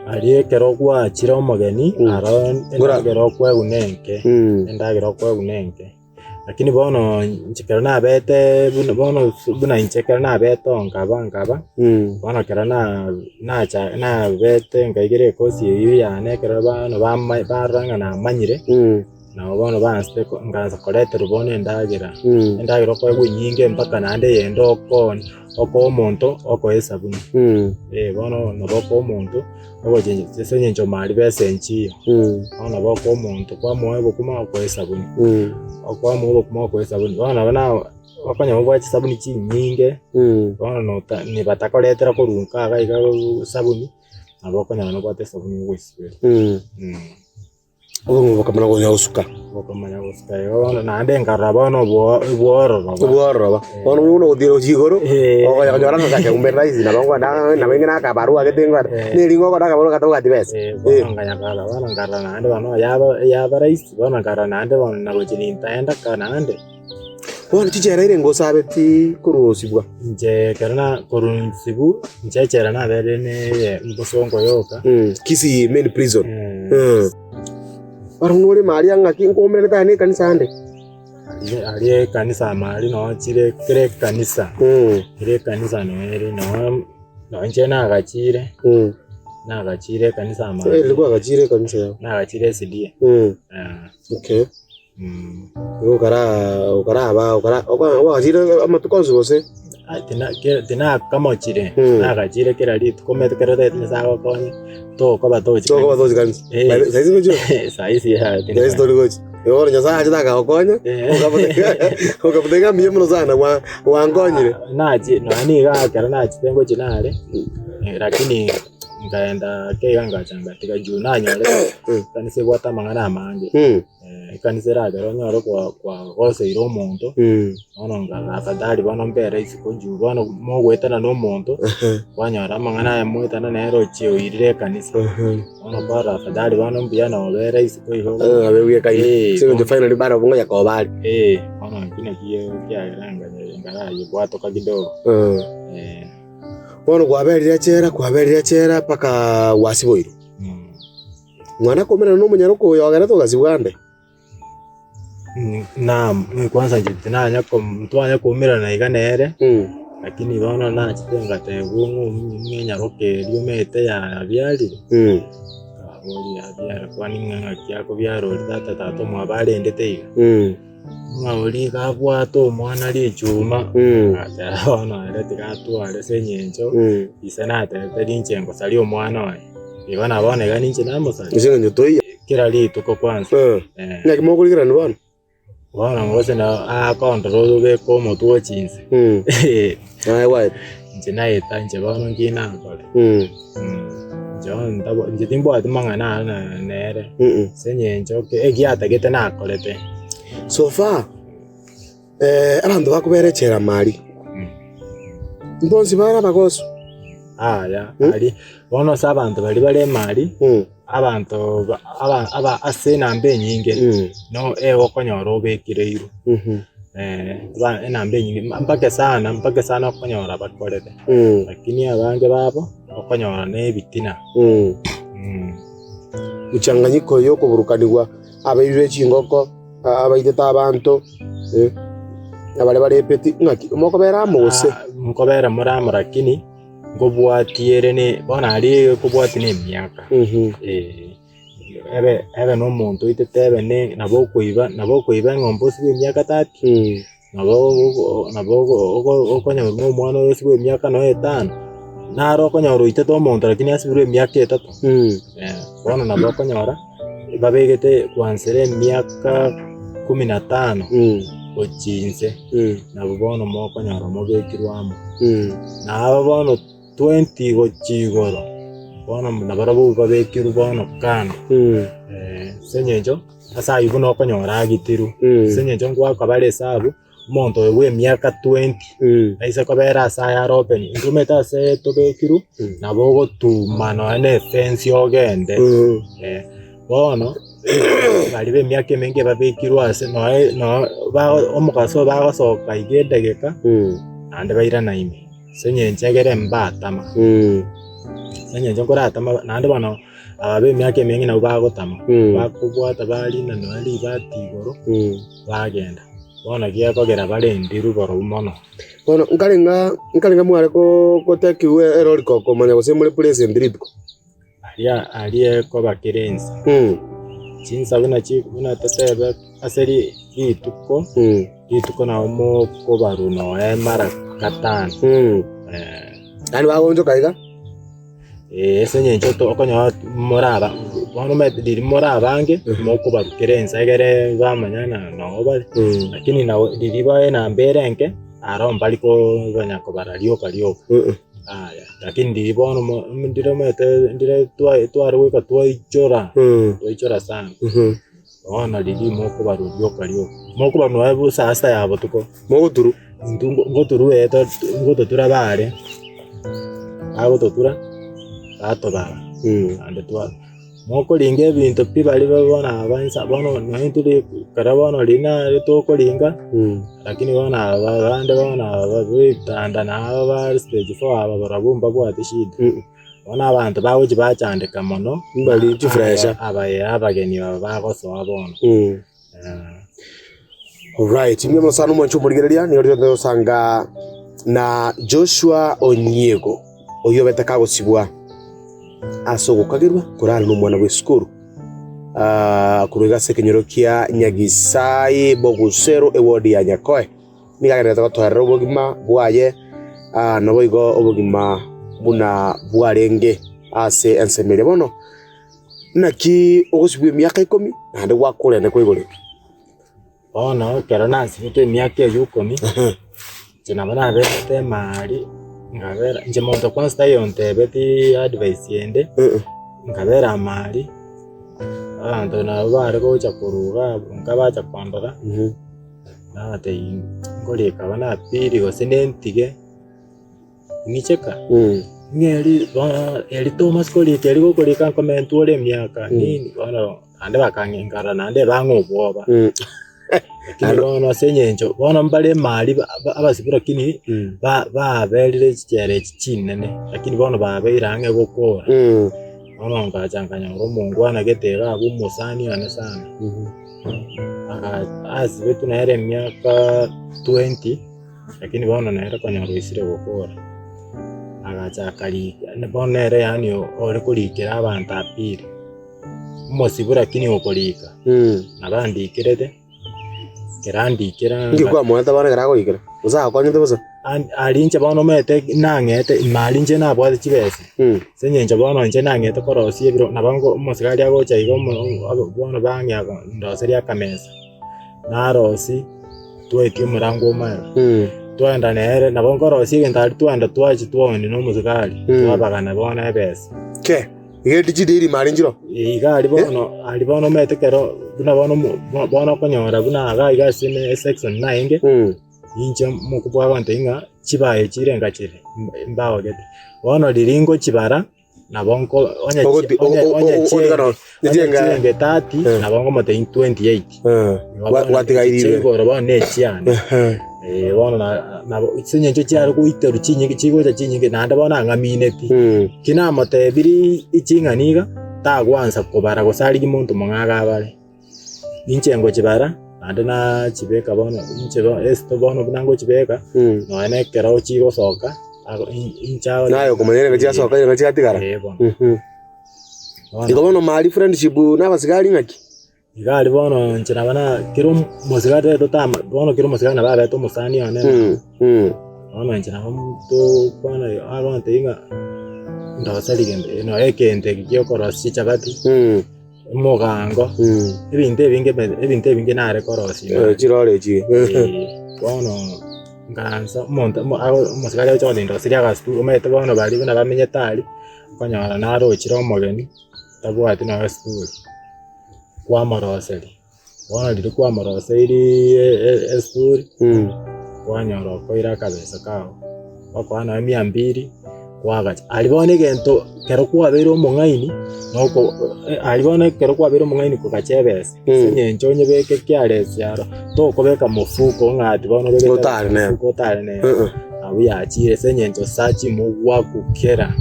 aria ekero gwachire omogeni, aro endagera okoegwa na enke, endagera okoegwa na enke. Lakini bono inche ekero nabete buna bono buna inche ekero nabete oo nkaba nkaba, bono ekero na nacha nabete nkaigera ekosi eywo yane ekero bono bama barora ng'a namanyire, nabo bono bansete ko nkaansa koreterwa bono endagera, endagera okoegwa enyinge mpaka naende eyende okooni okoa omonto okoa esabuni, bono nabo okoa omonto. Ogochencha ase eng'encho mari besa enchiyo, bono nabo okoa omonto kwamoa obokima okoa esabuni, okwamoa obokima okoa esabuni, bono nabo naye okonyora obwate chisabuni chinyinge, bono nota nibatakoretera korwa nka iga iga esabuni, nabo okonyora nobwate esabuni ogoisiberia. Obogima bokamanya konya gosuka. Bokamanya gosuka igo bono naende nkarora bono obwo obwororo. Obwororo. Bono buna ogotira gochia igoro, okonya konyora ng'a gake kumbe rahisi nabo nkoenda nabo inge nakabarua gete nkore, neri ngokora akabarua gatabwati besa. Bono nkanya korora bono nkarora naende bono yaba yaba rahisi, bono nkarora naende bono nagochia nintaenda ka naende. Bono chichera ere ngosabeti korosibwa. Inche ekero na korwa nsibu, inche echela naberire na eye bosongo yoka. Kisii main prison. Barabwo nore maria ng'aki nkomerete aye na ekanisa ande. Aria aria ekanisa maria noo chire kera ekanisa, kera ekanisa noo ere noo noo inche nagachire, nagachire ekanisa maria. Ere kwagachire ekanisa yao. Nagachire SDA. Okay. Igo okara okaraba okara okwagachire amatuko onsi gose? Ai tina ke tinakamochire, nagachire kera rituko omanyete kero otagete Nyasaye agokonye, tokoba tochi Tokoba tochi kanisa. Eh. Saisi ngochia? Saisi yaya Saisi tori gochi. Igo bono Nyasaye achete akagokonya, okabuta ng'a mbuya mono sana gwa gwankonyire. Nachi nonya niga ekero nachete ngochia nare, lakini nkaenda ake iga ngacha ngatiga juu nanyorete ekanisa ebwate amang'ana amange. Ekanisa eragere onyore kwagoseire omonto, bono nkarora afadhali bono mbere isiko juu bono mogoetana na omonto, kwanyora amang'ana aya moetana nere ochie oirire ekanisa, bono kwarora afadhali bono mbuya nobere isiko igo. Ase eng'encho finally barabwo ngonya koba bare. Bono ekio nakio kiagera nkarayebwatoka kidogo. Bono kwaberire echela, kwaberire echela mpaka gwasiboirwe. Mwana komenana nomonyaroka oyo ogerete ogasibwa ande. Naam, kwanza inche tinanya ntwanya koumerana iga nere, lakini bono nachete ngatebwa ng'a ng'enyaroka eria omanyete yabiarire, nkaboria yabiara kwani ng'a ng'aki akobiara oria tata tata omwabo arendete iga. Ng'a oria iga abwate omwana richuma, agateba bono ere tiga atware ase eng'encho ise natebete rinche ngosaria omwana oye, igo na bono iga ninche namosaria. Ase eng'encho toiyo. Kera rituko kwanza. Naki mokorigerania bono? Bono gose nabo akondora obeke omotwe gochia inse. Naye gwaeta. Inche naeta inche bono nki nakore? Inche bono ntabo inche timbwati mang'ana aya na nere, ase eng'encho egiatagete nakorete. So far, abanto bakobera echela mari, mbonsi bare abagosu? Yaya, aria, bono ase abanto baria bare emari, abanto ba aba aba ase enamba enyinge, no egokonyora obekereirwe. Enamba enyinge mpaka sana mpaka sana okonyora bakorete, lakini abange babo okonyora na ebitina. Mchanganyiko y'okoburukanigwa, abaibi be chingoko, abaitete abanto, abaria bare epeti, ng'aki mokobera amo gose? Nkobera more amo lakini nkobwatie ere ne bono aria ekobwatia na emiaka. Ebe ebe na omonto oitete ebe ne nabo okoiba nabo okoiba eng'ombe osibwe emiaka 30, nabo nabo okonyorwa na omwana oyo osibwe emiaka nonya etano. Naro okonyora oitete omonto lakini asibirwe emiaka etato. Bono nabo okonyora babegete kwanzera emiaka kumi na tano gochia inse, nabo bono mokonyora mobekirwe amo. Na aba bono 20 gochia igoro, bono nabarabwo babekirwe bono kando. Ase eng'encho ase ayio buna okonyora agitirwe, ase eng'encho ngoaka bare esabu. Omonto oyo bw'emiaka 20 aise kobera ase ayare open, intwe omanyete ase tobekirwe nabo ogotuma nonya na efence ogende. Bono baria b'emiaka emenge babekirwe ase nonya nonya omogaso bagosoka iga edageka naende bairana ime, ase eng'encho egere mbatama, ase eng'encho nkoratama naende bono aba b'emiaka emenge nabwo bagotama, bakobwata barina nonya ribati igoro bagenda. Bono gekogera barendirwe borobwo mono. Bono nkare ng'a nkare ng'a mware ko gotekigwa erori ko komanya gose more present rituko. Aria aria ekoba kera ensa. Chinsa buna chi buna totebe ase ri rituko, rituko nabo mokobarwa noe mara gatano. Yaani bagoonchoka iga. Ee, ase eng'encho to okonyora moraba bono omanyete riria more abange, mokobarukera ense egere bamanya ng'a noo bare, lakini nabo riria bare enamba ere enke, aro mbari kobanya kobara rioka rioka. Aya, lakini riria bono mo ndire omanyete ndire twa tware goika twaichora, twaichora sana, bono riria mokobarwa rioka rioka, mokobarwa nonya bo saa sita ya botuko. Mogoturu. Intwe ngoturwa ee ngototura bare, bagototura batobara naende twa mokoringa ebinto pi baria bono aba insa bono nonye intwe ekero bono riria nare tokoringa, lakini bono aba abande bono aba ba ebitanda na aba ba stage four aba barabwo mbabwati shida. Bono abanto bagochia bachandeka mono, Mbari chifresha. aba ee abageni aba bagosoa bono. Alright, imwe mosano omwancho omorigereria nigo rirorio togosanga na Joshua Onyiego oyio obete kagosibwa ase ogokagerwa korare nomwana bw'esukuru ah, korwa iga ase ekenyoro kia Nyagisai Bogusero eward ya Nyakoe. Nigo agendererete gotoerera obogima bwaye ah, naboigo obogima buna bwarenge ase ensemo eria. Bono Naki ogosibwa emiaka ikomi, naende gwakorende kwaigorete. Bono ekero nasibete emiaka eyio ikomi, inche nabo naberete emari, nkabera inche monto kwanza taiyo ontebeti advice ende, nkabera amari, abanto nabo bare gocha korwa iga abwo nkabacha kondora, nabatebia nkorika buna appeal gose nentige. Ng'icheka, ng'a eri bono eri tomasi korika eri gokorika nkomentwa ore emiaka nini bono naende bakang'enkarora naende bang'a obwoba. Lakini bono ase eng'encho bono mbare emari ba- ba- abasibwa lakini ba- baberire chichera echi chinene, lakini bono babeire ang'e gokora. Bono nkacha nkanyora omongwana gete iga abwo omosani one sana, aka asibetwe nere emiaka 20. Lakini bono nere konyora oisire gokora, agacha akarika, bono nere yaani ore korikera abanto appeal, omosibwa lakini okorika, nabo andikerete, ekero andikera Inki kwamoete bono ekero agoikera? Gose agokonyete bosa? Aria inche bono omanyete nang'ete ime aria inche nabwate chibesa, ase eng'encho bono inche nang'ete korosia ebiro, nabo nko omosigari agocha iga omo bono bang'ea ndoserie akamesa. Narosie, twaetia omorango omare, twaenda nere, nabo nkorosia egento aria twaenda twachia twaonia na omosigari, twabagana bono ebesa. Ke, iga edichi daily mare nchiro? Iga aria bono, aria bono omanyete ekero buna bono omo bono okonyora buna iga iga ase esection naende, Inche omokubwa agontebia ng'a chibae chirenga chire mbagogete. Bono riria ngochibara. Nabo nko onye chi- Ogoti- onye o- o- onye o- chienge otigana onye chienge chienge 30 Eh. nabo nkomotebi 28. Eh, Igo gwa- bono gwatigaire chia ibere. igoro bono ne echiane. Ehe. Eh, bono na nabo ase eng'encho chiare goiterwa chinyinge chigocha chinyinge naende bono ang'amineti. Ki namotebirie ching'ani iga, tagwansa kobara gose arigie monto omong'ao abare. Inche ngochibara, naende nachibeka bono inche bo esito bono buna ngochibeka, nonya na ekero chigosoka, ago in- inche ago Naye okomanya nigo chiasoka nigo chiatigara. Eh, bono. Bono Igo bono mari friendship na abasigari ng'aki? Iga aria bono inche nabo na kera omosigari totama bono kera omosigari nabo abete omosani one. Bono inche nabo tokwana agontebia ng'a ndoseri gento nonya egento eke gia okorosia chichabati, omogango, ebinto ebinge ebinto ebinge nare korosia Eh, chirore echi. Bono nkaansa omonto omosigari agocha gontebia ndoserie agasukuru, omanyete bono baria buna bamenyete aria, okonyora narochire omogeni tabwati nonya esukuru, kwamoroseria. Bono riria kwamoroseirie esuri, kwanyora okoira akabesa kao, okoa nonya mia mbiri, kwagacha. Aria bono egento ekero kwabeire omong'aini, noko aria bono ekero kwabeire omong'aini kogacha ebesa, ase eng'encho onyebeke kiaresi aro, tokobeka mofuko ng'a ati bono obegete Otare nero. mofuko otare nero. Abwo yachire ase eng'encho sachi mogwakukera.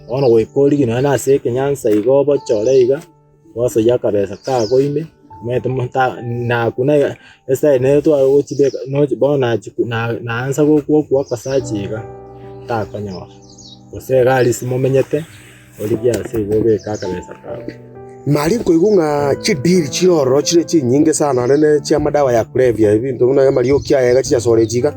Bono goika origie nonya na ase ekenyansa iga obochore iga. Gwasoyia akabesa kago ime, omanyete monto nakuna iga, esitari nere tware gochibeka nochi bono nachi na naansa gokwa akasachi iga, takonyora. Gose iga aria ase momenyete, origie ase igo obeke akabesa kago. Mari nkoigwa ng'a chideal chire ororo chire chinyinge sana naende chi'amadawa ya kulevya ebinto buna amarioki aya iga chinyasore echi iga.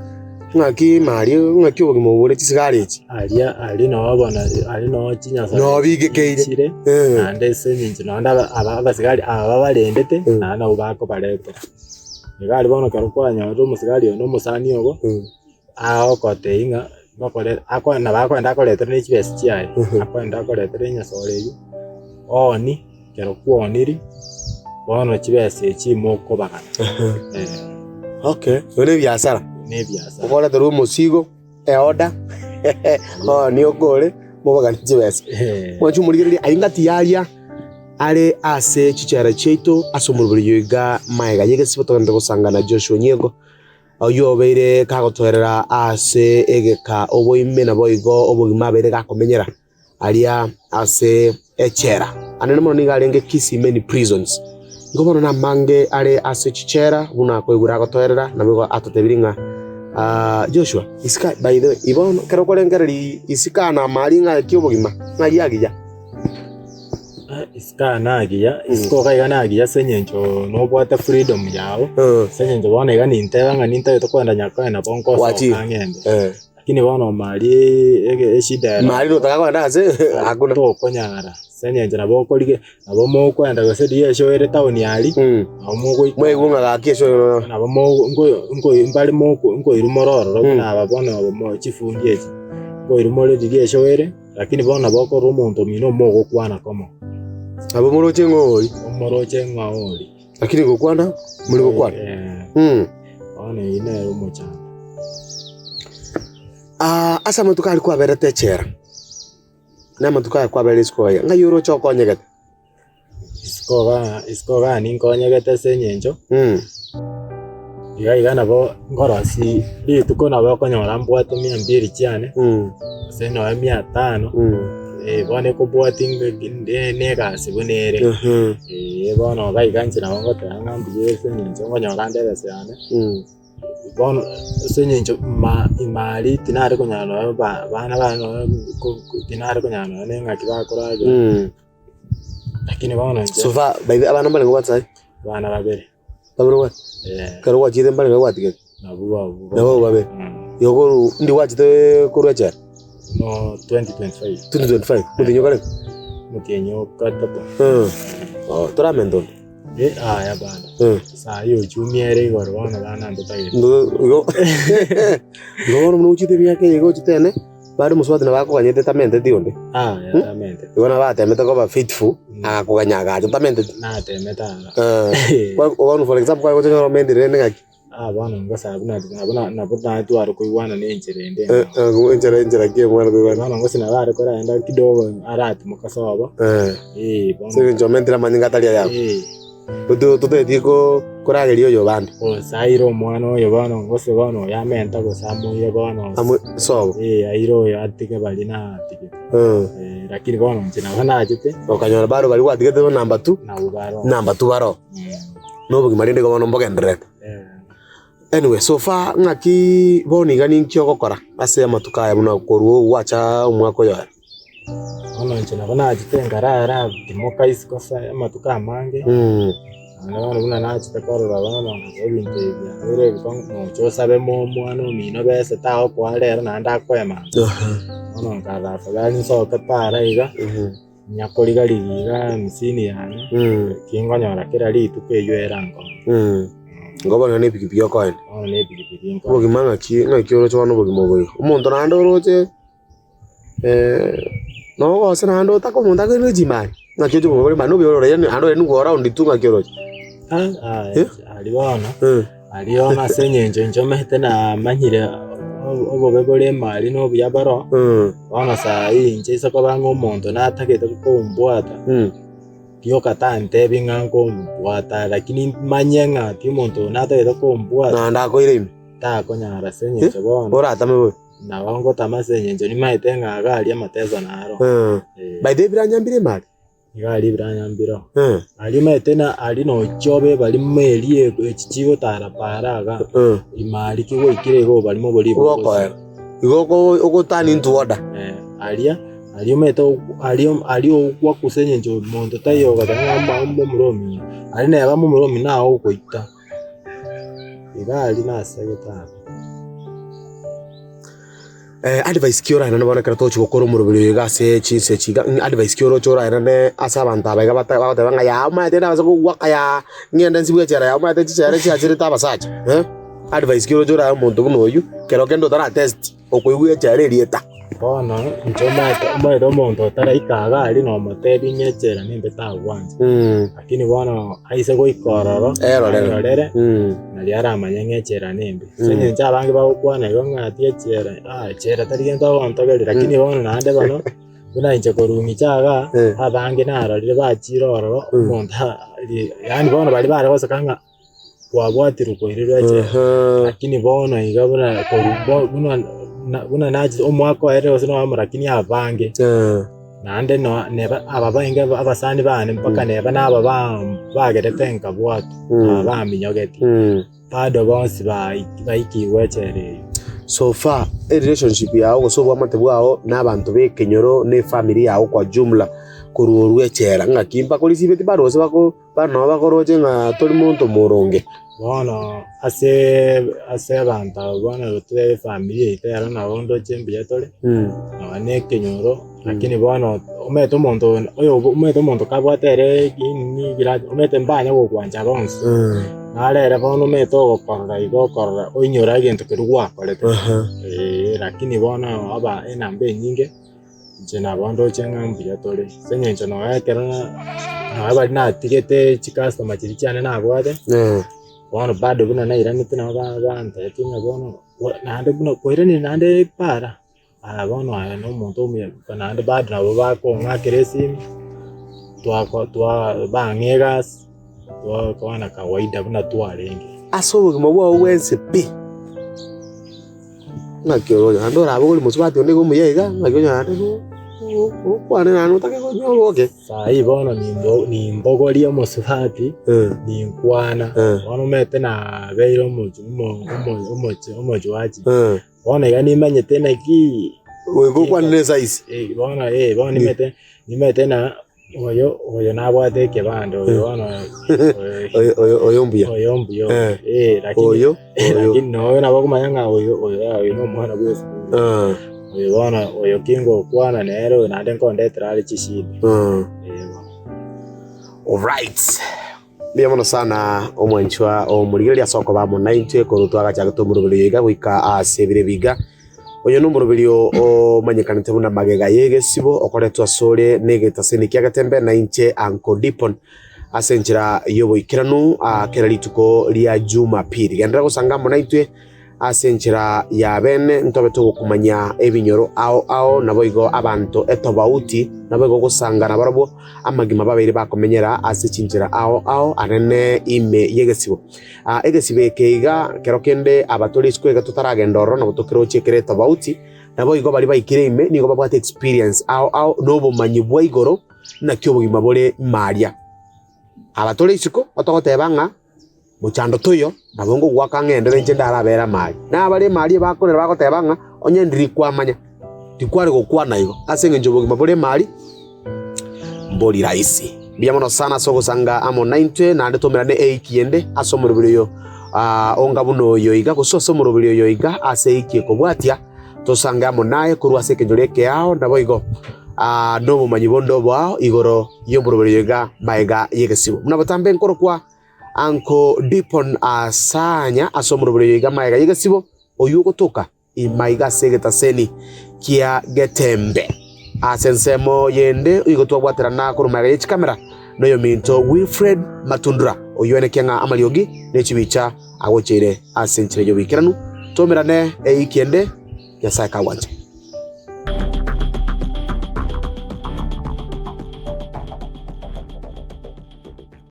Ng'aki mari, ng'aki obogima obo bore chisigara echi. Aria aria noo bono aria noo chinyasore Noo bigekeire. chire, Eh. naende ase eng'encho naende aba aba abasigari aba babarendete, naende nabo bakobaretera. Iga aria bono ekero kwanyorire omosigari oyo na omosani ogo, agogotebia ng'a bakore ako nabo akoenda akoretere ne chibesa chiaye, akoenda akoretere enyasore eywo, ooni, ekero kwaoniri, bono chibesa echi mokobagana. Eh. Okay, oyo ne ebiasara. Ne ebiasara. Okoreterwa omosigo, eorder, ooni okore, mobagane chibesa. Eh. Mwanche omorigereria ayio ngati yaria are ase chichera chiaito ase omoroberi oyo iga maega y'egesibo togende gosanga na Joshua Onyiego. Oyio obeire kagotoerera ase egeka oboime naboigo obogima abeire gakomenyera aria ase echela. Anene mono nigo arenge Kisii Main Prisons. Igo bono namange are ase chichela buna akoigure agotoerera naboigo atotebirie ng'a ah, Joshua isika by the way ibono ekero okorengereria isika na amari ng'a ki obogima ng'ai agiya. Isiko nagiya, isiko iga iga nagiya ase eng'encho nobwate freedom yago, ase eng'encho bono iga ninteba ng'a nintagete kogenda Nyakoe nabo nkosoka Gwachire. ng'ende. Eh. Lakini bono mari ege eshida ero Mari notaka kogenda ase hakuna. tokonyara ase eng'encho nabo okorige nabo mokoenda gose riria eshow ere town aria, nabo mogoika Mwaigwa ng'a gaki eshow nabo mo nko nko mbare moko nkoirwa more ororo buna aba bono aba mo chifundi echi, nkoirwa more riria eshow ere. Lakini bono nabo okorora omonto omino omogokwana komo. Nabo moroche ng'a ori. Omoroche ng'a ori. Lakini gokwana, muri gokwana. Eh, Mm. bono eyio nere omochando. Ah, ase amatuko aria kwaberete echela, na amatuko aya kwaberire isiko aya, ng'ai oroche okonyegete? Isiko igaa isiko igaa ninkonyegete ase eng'encho, Mm. iga iga nabo nkorosia rituko nabo okonyora mbwate mia mbiri chiane, Mm. gose nonya mia tano, Mm. bono ekobwatia ng'a na egasi buna ere. Mhm. Bono iga iga inche nabo ngoteba ng'a mbuya ase eng'encho nkonyora nde ebesa yane. Mm. Bono ase eng'encho ma imari tinare konyara nonya ba bana bane nonya ko tinare konyara nonya na engaki bakoragera. Mm. Lakini bono inche So far, by the abana mbarenge obwate sahi? abana babere. Babere obwate? Eh. Ekero gwachiete mbarenge gwatigete? Nabwo babwo. Nabo babere. Mm. Igo koru ndi gwachete korwa echela? No 2025. 2025, omotienyi okare? Omotienyi ogatato. Mm. Oh, toramenta onde? Eh, aya bana. Mm. Saa hii uchumi ere igoro bono bana ntotagete. Ndo igo igo bono buna ochete emiaka eye iga ochete ene. Bande omosubati nabo akoganyete tamenteti onde. Ah, yatamenteti. Igo nabo atemete koba faithful, agakoganya agacha tamenteti. Natemete anga. Eh, kwa bono for example kware gocha onyore omentire rende ng'aki? Ah, bono ngosabe buna nabo na- nabo natware koigwana na enchera ende. Eh, eh, enchera enchera ki omwana koigwana? Bono gose nabo are korenda kidogo aratimoka sobo. Eh, Eh, bono. ase eng'encho omentire amanyinga atari ayabo. Eh. Totetie korageria oyo bande. Gose aire omwana oyo bono, gose bono oyo amenta gose amoire bono. Amo sobo. Eh, aire oyo atige baria natigete. Eh. Eh, lakini bono inche nabo nachete. Okanyora bado baria gwatigete bo number two. Nabwo baroo. Number two baroo. Na obogima rende igo bono mbogendererete. Eh. Anyway, so far ng'aki bono iga ninki ogokora ase amatuko aya buna korwa gwacha omwaka oyo aya? Bono inche nabo nachete nkarara timoka isiko ase amatuko amange. Naende bono buna nachete korora bono nabo ebinto ebi biabeire ebikong'u, nocha osabe mo omwana omino besa tagokoa rero naende akoe mambia. Bono nkarora afadhali nsoke para iga, nyakoriga-rigia iga hamsini yane, eki nkonyora kera rituko eywo erankonye. Igo bono na epikipiki okoenda. Bono na epikipiki nkoenda. Obogima ng'aki ng'aki oroche bono obogima obo iga? Omonto naende oroche nogose naende otake omonto akoirwe chimari, ng'aki oche kobua mani obuya orore yaani naende ore nigo round tu ng'aki oroche. Ah, aria bono, aria bono ase eng'encho inche omanyete namanyire obobe bore emari na obuya boro, bono saii inche ase koba ng'a omonto natagete kombwata, rioka tantebi ng'a nkombwata lakini manye ng'a ti omonto oyo natagete kombwata, Naende akoire ime, takonyara ase eng'encho bono. oratame bobe. Nabo ngotama ase engencho nimaete ng'a iga aria amateso naro. By the way biranyambire emari? Iga aria ebiranyambire oo. Aria omanyete na aria nochia obe barimo eria echi chigotara para iga, ime aria kigoikire iga obarimo oboria Ogokoera. Igo ogo turn into order. Aria, aria omanyete aria aria ogwakusa engencho monto taiyo ogoteba ng'a momura omino, aria neba momura omino naye ogokoita. Iga aria nasegete abe. Advice ki oraenane bono ekero togochia gokora omoroberi oyo iga ase chinsa echi iga, advice ki oroche oraenane ase abanto aba iga bata bagoteba ng'a yaa omanyete nabasa kogwaka yaa, ng'ende nsibwe echela yaa omanyete chichere chiacherete abasacha eh, advice ki oroche orae omonto buna oyio, kero kende otara test. Okoigwa echela erieta. Bono inche omanyete omanyete omonto otaraika iga aria nomotebia ng'a echela nimbe tagwancha, lakini bono aise goika ororo, Erorere. arorere, nario aramanye ng'a echela nembe. Ase eng'encho abange bagokwana igo ng'a ati echela, ah echela tari gento ogontogeria, lakini bono naende bono, buna inche korwa ng'iche igaa, abange narorire bachire ororo, omonto ri yaani bono baria bare goseka ng'a. kwabwatirwe koirerwa echela. Lakini bono iga buna korwa bo buna na buna nachete omwaka oerire gose noyomo lakini abange, naende no neba aba bainge abasani bane mpaka neba naba ba bagerete nkabwatwa, aba baminyogeti, bado bonsi baiki baikigwe echela eywo. So far, erelationship yago gose obwamate bwao na abanto ba ekenyoro na efamiri yago kwa jumla korwa orwe echela ng'aki mpaka orisibeti bado gose bako. Bono nabo bakoroche ng'a tori monto moronge. Bono ase ase abanto aba bono tore efamiri yaito ero nabo ndoche mbuya tore, nonya na ekenyoro, lakini bono omanyete omonto oyo omanyete omonto kabwate ere nini grudge omanyete mbanya gokwancha bonsi, naro ere bono omanyete ogokorora igo okorora oinyora egento keria gwakorete, eh, lakini bono aba enamba enyinge. Inche nabo ndoche ng'a mbuya tore, ase eng'encho nonya ekero nonya baria natigete chicustomer chiria chiane nabwate, bono bado buna nairanete nabo ba- bantebetie ng'a bono naende buna kwairanire naende para, aya bono aye na omonto omuya naende bado nabo bakong'akera esimi, twako twa bang'a egasi, twakwana kawaida buna twarenge. Ase obogima bwao bwensi pi. Ng'aki ore naende orabe ore mosubati onde iga omuya iga, ng'aki onye naende okwane naende otake konywa oboke. Saii bono nimbo nimbogorie omosubati, ninkwana, bono omanyete nabeire omochi omo omo omochi omochwachi, bono iga nimanyete naki Goika okwane na esize. Bono bono nimanyete nimanyete na Oyo oyo nabwate ekebande oyo bono Oyo oyo oyo mbuya. oyo mbuya oyo. Eh. Eh, lakini Oyo oyo. lakini noyo nabo okomanya ng'a oyo oyo ah, oyo na omwana bwa esukuru. Ah, Oyo bono oyo kingokwana nere oyo naende nkondetera are chishida. ah. Eh bono. Alright. Mbuya mono sana omwanchwa omorigereria ase okoba amo naintwe korwa twagachagete omoroberio iga goika ase ebiro ebi iga. Oyo nomoroberio omanyekanete buna magega y'egesibo okoretwa asore negetaseni kia Getembe na inche Uncle Dipon ase enchera y'oboikeranu aa kera rituko ria Jumapili. Genderera gosanga amo naintwe Ase enchera ya bene ntobe togokumanya ebinyoro ao ao, naboigo abanto etobauti, naboigo gosanga nabarabwo amagima babeire bakomenyera ase chinchera ao ao anene ime y'egesibo. Aa egesibo eke iga kero kende aba tore isiko iga totaragenda ororo nabo tokeroche kere etobauti, naboigo baria baikire ime nigo babwate experience ao ao na obomanyi bwa igoro naki obogima bore ime aria. Aba tore isiko otogoteba ng'a. Mochando toiyo, nabo ngogoaka ng'ende nainche ndarabere amari. Na abare emari ebakorera bagoteba ng'a onye ndiri kwamanya, tikware gokwana igo, ase engencho obogima bore emari mbori rahisi. Mbuya mono sana ase ogosanga amo naintwe, naende tomerane eiki ende ase omoroberi oyo onga buna oyo iga, gose ase omoroberi oyo iga ase eiki ekobwatia, tosange amo naye korwa ase ekenyoro ekeao, naboigo nobomanyi bonde oboao igoro y'omoroberi oyo iga magega y'egesibo. Buna botambe nkorokwa Uncle Dipon Asanya ase omoroberi oyo iga magega y'egesibo, oyio ogotoka Maiga ase egetaseni kia Getembe. Ase ensemo yende oigo twabwaterana korwa magega ye chikamera noyominto Wilfred Matundura oyio oenekia ng'a amariogi ne chibicha agocheire ase enchera y'oboikeranu. Tomerane eiki ende Nyasae kagwancha.